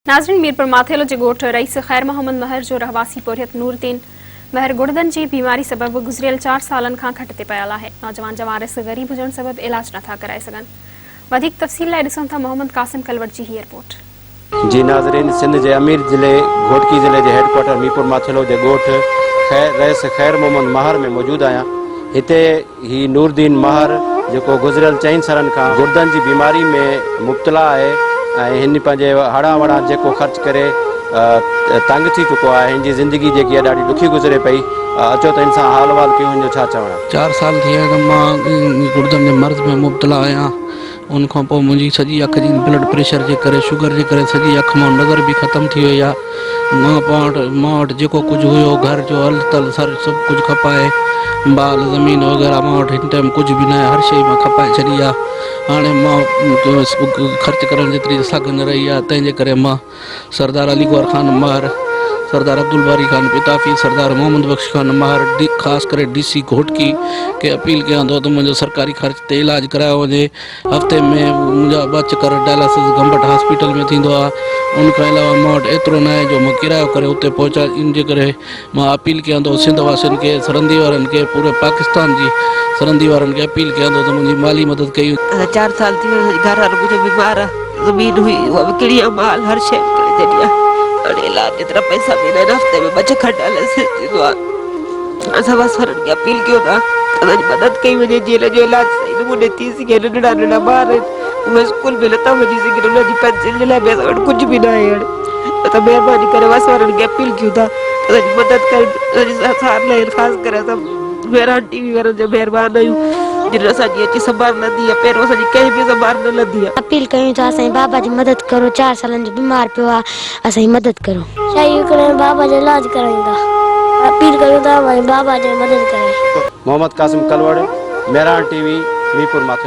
ناظرين ميرپور ماٿيلو جي ڳوٺ رئيس خير محمد مهر جو رهواسي پورهيت نور الدين مهر گڙدن جي بيماري سبب گذريل چار سالن کان کٽ تي پيل آهي نوجوان جا وارث غريب هجڻ سبب علاج نٿا ڪرائي سگهن وڌيڪ تفصيل لاء ڏسون ٿا محمد قاسم ڪلوڙ جي هي رپورٽ. جي ناظرين سنڌ جي امير ضلعي گهوٽڪي ضلعي جي هيڊ ڪوارٽر ميرپور ماٿيلو جي ڳوٺ خير رئيس خير محمد مهر ۾ موجود آهيان هتي هي نورالدين مهر جيڪو گذريل چئن سالن کان گردن جي بيماري ۾ مبتلا آهي ۽ هن پنهنجي هڙان وڙان جيڪو خرچ ڪري تنگ ٿي چڪو آهي هن جي زندگي جيڪي آهي ڏاڍي ڏکي گذري پئي اچو ته هن سان حال احوال ڪيون هن جو ڇا چوڻ آهي. چار سال ٿي ويا آهن مان گردن جي مرض ۾ مبتلا آهيان ان کان پوء منهنجي سڄي اک جي بلڊ پريشر جي ڪري شگر جي ڪري سڄي اک مان نظر به ختم ٿي وئي آهي مان پاڻ وٽ مان وٽ جيڪو ڪجهه هيو گهر جو هل تل سر سڀ ڪجهه کپائي مال زمين وغيره مان وٽ هن ٽائيم ڪجهه به ناهي هر شيء مان کپائي ڇڏي آهي هاڻي مان خرچ ڪرڻ جيتري سگهه نه رهي آهي تنهن جي ڪري مان سردار علي گوهر خان مهر، سردار عبدالباري خان پتافي، سردار محمد بخش خان مهر، خاص ڪري ڊي سي گهوٽڪي کي اپيل ڪيان ٿو ته منهنجو سرڪاري خرچ تي علاج ڪرايو وڃي، هفتي ۾ منهنجا ٻه چڪر ڊائلاسز گمبٽ هاسپيٽل ۾ ٿيندو آهي، ان کان علاوه مان وٽ ايترو ناهي جو مان ڪرايو ڪري اتي پهچان ان جي ڪري مان اپيل ڪيان ٿو سنڌ واسين کي، سرندي وارن کي، پوري پاڪستان جي سرندي وارن کي اپيل ڪيان ٿو ته منهنجي مالي مدد ڪئي وڃي. چار سال ٿي ويا اسان جي گهر وارو منهنجو بيمار آ زمين هئي اها وڪڻي آ مال هر شيء وڪڻي ڇڏي آ هاڻي علاج جيترا پئسا به ناهن هفتي ۾ ٻه چڪر ڊائلاسز ٿيندو آ اسان بس وارن کي اپيل ڪيون ٿا ته اسان جي مدد ڪئي وڃي جيئن هن جو علاج صحيح نموني ٿي سگهي ننڍڙا ننڍڙا ٻار آهن اهي اسڪول به نٿا وڃي سگهن انهن جي پينسل جي لاء به اسان وٽ ڪجهه به ناهي هاڻي اسان مهرباني ڪري وس وارن کي اپيل ڪيون ٿا ته اسان جي مدد ڪن اسان جي سار لهن خاص ڪري اسان مهراڻ ٽي وي وارن جا مهربان آهيون جن اسان جي اچي سنڀال لڌي آهي پهريون اسان جي ڪنهن به سنڀال نه لڌي آهي. اپيل ڪيون ٿا اسان جي بابا جي مدد ڪرو چار سالن جو بيمار پيو آ اسان جي مدد ڪرو. شاهي وڪڻي بابا جو علاج ڪرائيندا اپيل ڪريون ٿا اسان جي بابا جي مدد ڪرائي. Muhammad Qasim Kalwar, Mehran T V, Mirpur Mathelo.